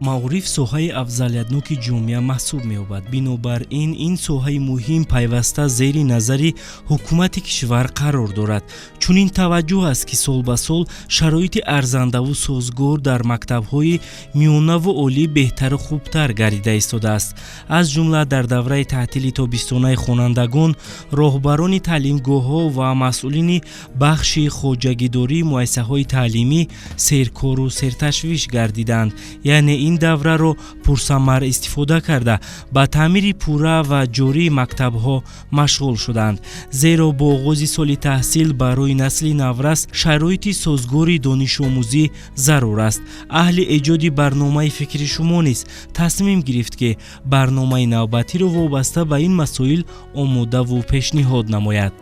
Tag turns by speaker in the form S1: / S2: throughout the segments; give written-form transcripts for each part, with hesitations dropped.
S1: Маориф соҳаи афзалиятноки ҷомеа маҳсуб меёбад. Бинобар ин, ин соҳаи муҳим пайваста зери назари ҳукумати кишвар қарор дорад. Чунин таваҷҷӯҳ аст, ки сол ба сол шароити арзандаву созгор дар мактабҳои миёнаву олӣ беҳтару хубтар гардида истодааст. Аз ҷумла дар давраи таътили тобистонаи хонандагон, роҳбарони таълимгоҳҳо ва масъулини бахши хоҷагидории муассисаҳои таълимӣ серкору серташвиш гардиданд. Яъне ин давраро пурсамар истифода карда, ба таъмири пурра ва ҷории мактабҳо машғул шуданд. Зеро бо оғози соли таҳсил барои насли наврас шароити созгори донишомӯзӣ зарур аст. Аҳли эҷоди барномаи «Фикри шумо» низ тасмим гирифт, ки барномаи навбатиро вобаста ба ин масоил омодаву пешниҳод намояд.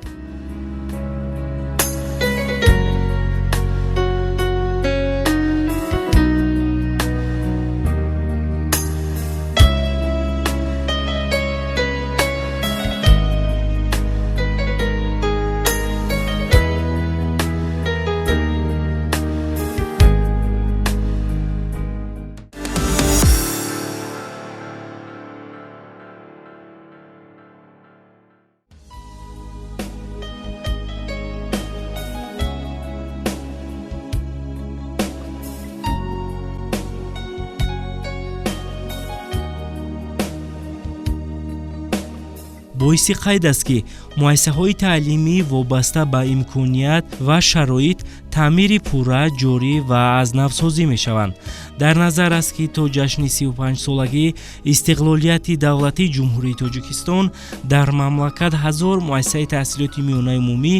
S1: Боиси қайд аст, ки муассисаҳои таълимӣ вобаста ба имконият ва шароит таъмири пурра, ҷорӣ ва аз навсозӣ мешаванд. Дар назар аст, ки то ҷашни 35-солагии истиқлолияти давлатии Ҷумҳурии Тоҷикистон дар мамлакат 1000 муассисаи таҳсилоти миёнаи умумӣ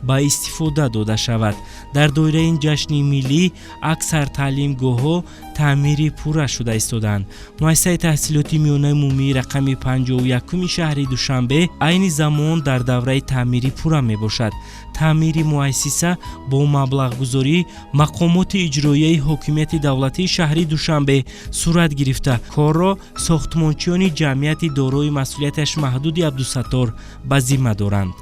S1: ба истифода дода шавад. Дар доираи ин ҷашни миллӣ аксар таълимгоҳҳо таъмири пурра шуда истодаанд. Муассисаи таҳсилоти миёнаи умумии рақами 51-уми шаҳри Душанбе айни замон дар давраи таъмири пурра мебошад. Таъмири муассиса бо маблағгузории мақомоти иҷроияи ҳокимияти давлатии шаҳри Душанбе сурат гирифта, корро сохтмончиёни ҷамъияти дорои масъулияташ маҳдуди «Абдусаттор» ба зимма доранд.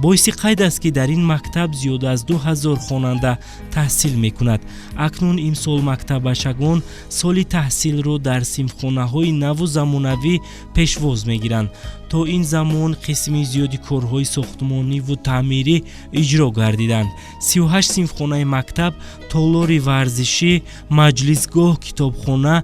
S1: Боиси қайд аст, ки дар ин мактаб зиёда аз 2000 хонанда таҳсил мекунад. Акнун имсол мактаббачагон соли таҳсилро дар синфхонаҳои наву замонавӣ пешвоз мегиранд. То ин замон қисми зиёди корҳои сохтмониву таъмирӣ иҷро гардиданд. 38 синфхонаи мактаб, толори варзишӣ, маҷлисгоҳ, китобхона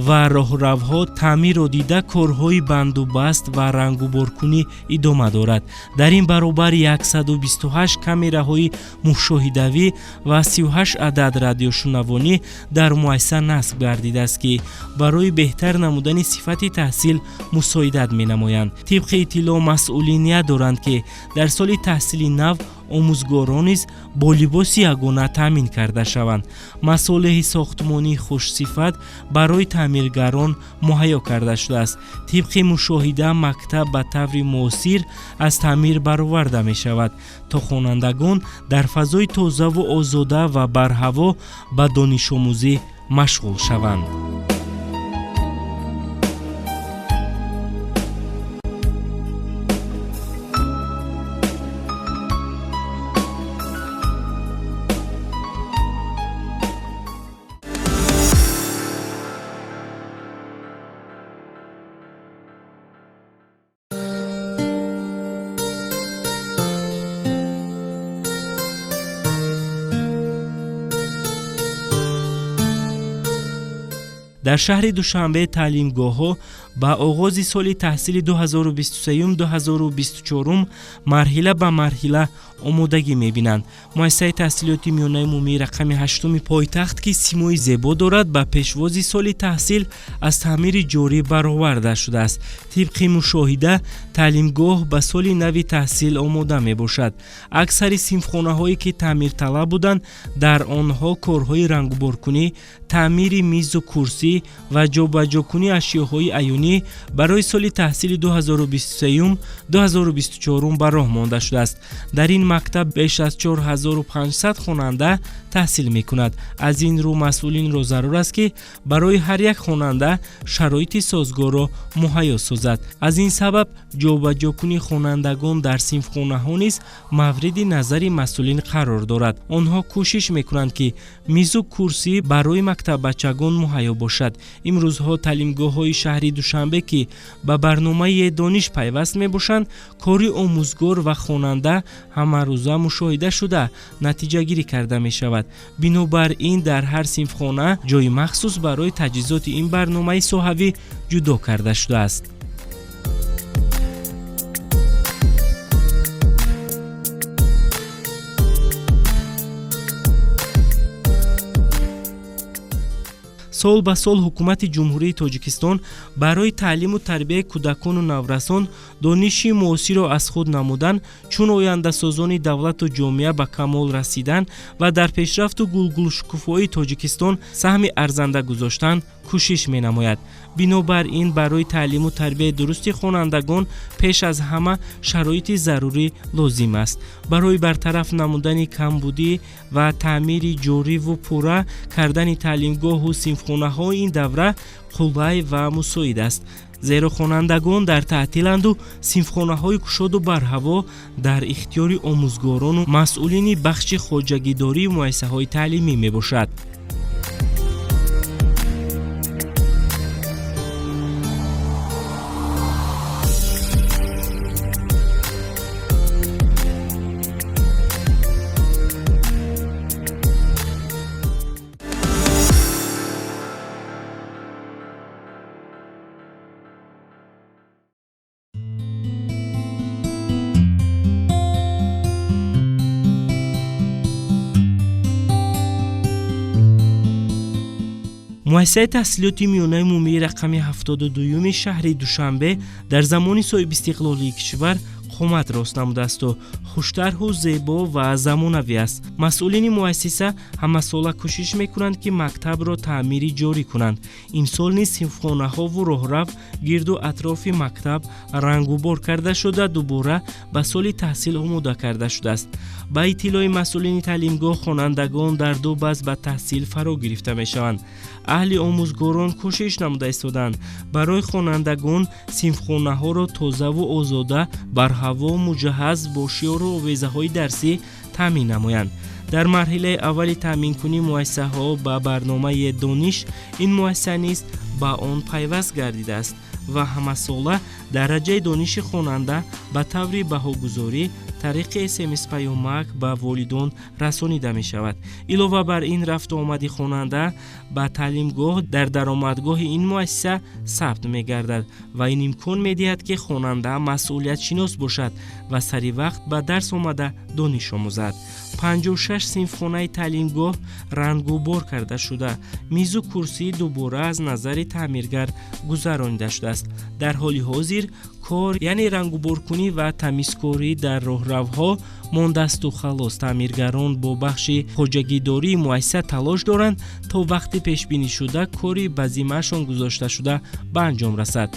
S1: ва роҳравҳо таъмирро дида, корҳои бандубаст ва рангуборкунӣ идома дорад. Дар ин баробар 128 камераҳои мушоҳидавӣ ва 38 адад радиошунавонӣ дар муассиса насб гардидааст, ки барои беҳтар намудани сифати таҳсил мусоидат менамоянд. Тибқи иттилоъ, масъулин ният доранд, ки дар соли таҳсили нав омӯзгорон низ бо либоси ягона таъмин карда шаванд. Масолеҳи сохтмонии хушсифат барои таъмиргарон муҳайё карда шудааст. Тибқи мушоҳида, мактаб ба таври муосир аз таъмир бароварда мешавад, то хонандагон дар фазои тозаву озода ва барҳаво ба донишомӯзӣ машғул шаванд. Дар шаҳри Душанбе таълимгоҳҳо ба оғози соли таҳсили 2023-2024 марҳила ба марҳила омодагӣ мебинанд. Муассисаи таҳсилоти миёнаи умумии рақами ҳаштуми пойтахт, ки симои зебо дорад, ба пешвози соли таҳсил аз таъмири ҷорӣ бароварда шудааст. Тибқи мушоҳида, таълимгоҳ ба соли нави таҳсил омода мебошад. Аксари синфхонаҳое, ки таъмирталаб буданд, дар онҳо корҳои рангуборкунӣ, таъмири мизу курсӣ ва ҷобаҷокунии ашёҳои аёнӣ. ҷоҷойкунӣ барои соли таҳсили 2023-2024 ба роҳ монда шудааст. Дар ин мактаб беш аз 4500 хонанда таҳсил мекунад. Аз ин рӯ масъулинро зарур аст, ки барои ҳар як хонанда шароити созгорро муҳайё созад. Аз ин сабаб ҷобаҷокунии хонандагон дар синфхонаҳо низ мавриди назари масъулин қарор дорад. Онҳо кӯшиш мекунанд, ки мизу курсӣ барои мактаббачагон муҳайё бошад. Имрӯзҳо таълимгоҳҳои шаҳри Душанбе, ки ба барномаи дониш пайваст мебошанд, кори омӯзгор ва хонанда ҳамарӯза мушоҳида шуда натиҷагирӣ карда мешавад. Бинобар ин дар ҳар синфхона ҷои махсус барои таҷҳизоти ин барномаи соҳавӣ ҷудо карда шудааст. Сол ба сол ҳукумати Ҷумҳурии Тоҷикистон барои таълиму тарбияи кӯдакону наврасон дониши муосирро аз худ намудан, чун ояндасозони давлату ҷомеа ба камол расидан ва дар пешрафту гулгулшукуфоии Тоҷикистон саҳми арзанда гузоштан кӯшиш менамояд. Бинобар ин барои таълиму тарбияи дурусти хонандагон пеш аз ҳама шароити зарурӣ лозим аст. Барои бартараф намудани камбудӣ ва таъмири ҷориву пурра кардани таълимгоҳу синфхонаҳо ин давра қулай ва мусоид аст, зеро хонандагон дар таътиланду синфхонаҳои кушоду барҳаво дар ихтиёри омӯзгорону масъулини бахши хоҷагидории муассисаҳои таълимӣ мебошад. Муассисаи таҳсилоти миёнаи умумии рақами 72-юми шаҳри Душанбе дар замони соҳибистиқлолии кишвар қомат рост намудаасту хуштарҳу зебо ва замонавӣ аст. Масъулини муассиса ҳамасола кӯшиш мекунанд, ки мактабро таъмири ҷорӣ кунанд. Имсол низ синфхонаҳову роҳрав гирду атрофи мактаб рангубор карда шуда, дубора ба соли таҳсил омода карда шудааст. Ба иттилои масъулини таълимгоҳ, хонандагон дар ду баз ба таҳсил фаро гирифта мешаванд. Аҳли омӯзгорон кӯшиш намуда истоданд барои хонандагон синфхонаҳоро тозаву озода, барҳаво, муҷаҳҳаз бо шиёру овезаҳои дарсӣ таъмин намоянд. Дар марҳилаи аввали таъминкунии муассисаҳо ба барномаи дониш ин муассиса низ ба он пайваст гардидааст ва ҳамасола дараҷаи дониши хонанда ба таври баҳогузорӣ тариқи СМС-паёмак ба волидон расонида мешавад. Илова бар ин, рафту омади хонанда ба таълимгоҳ дар даромадгоҳи ин муассиса сабт мегардад ва ин имкон медиҳад, ки хонанда масъулиятшинос бошад ва сари вақт ба дарс омада дониш омӯзад. 56 синфхонаи таълимгоҳ рангубор карда шуда, мизу курсӣ дубора аз назари таъмиргар гузаронида шудааст. Дар ҳоли ҳозир кор, яъне рангуборкунӣ ва тамизкорӣ дар роҳравҳо мондасту халос. Таъмиргарон бо бахши хоҷагидории муассиса талош доранд, то вақти пешбинишуда кори ба зиммаашон гузошташуда ба анҷом расад.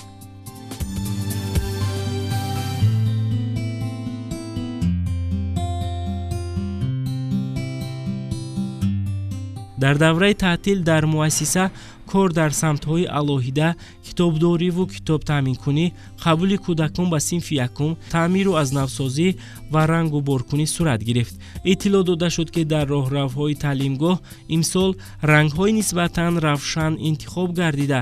S1: Дар давраи таътил дар муассиса кор дар самтҳои алоҳида, китобдориву китобтаъминкунӣ, қабули кӯдакон ба синфи якум, таъмиру аз навсозӣ ва рангуборкунӣ сурат гирифт. Иттилоъ дода шуд, ки дар роҳравҳои таълимгоҳ имсол рангҳои нисбатан равшан интихоб гардида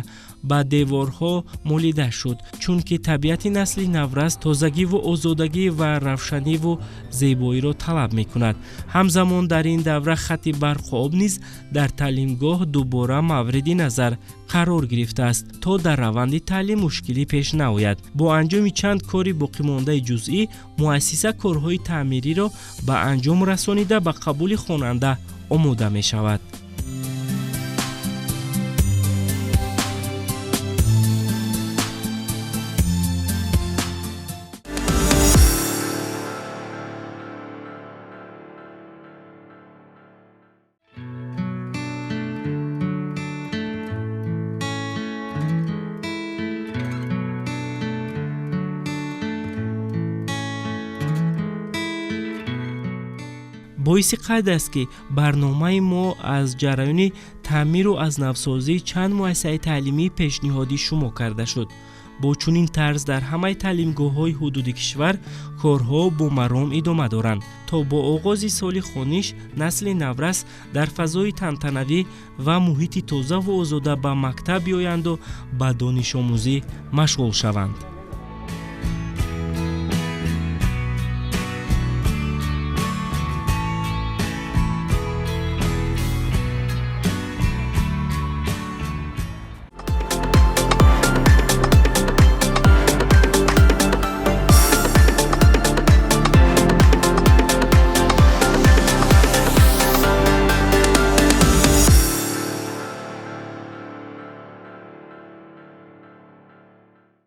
S1: ба деворҳо молида шуд, чунки табиати насли наврас тозагиву озодагӣ ва равшаниву зебоиро талаб мекунад. Ҳамзамон дар ин давра хатти барқу об низ дар таълимгоҳ дубора мавриди назар қарор гирифтааст, то дар раванди таълим мушкилӣ пеш наояд. Бо анҷоми чанд кори боқимондаи ҷузъӣ муассиса корҳои таъмириро ба анҷом расонида ба қабули хонанда омода мешавад. Боиси қайд аст, ки барномаи мо аз ҷараёни таъмиру аз навсозии чанд муассисаи таълимӣ пешниҳоди шумо карда шуд. Бо чунин тарз дар ҳамаи таълимгоҳҳои ҳудуди кишвар корҳо бо маром идома доранд, то бо оғози соли хониш насли наврас дар фазои тантанавӣ ва муҳити тозаву озода ба мактаб биёянду ба донишомӯзӣ машғул шаванд.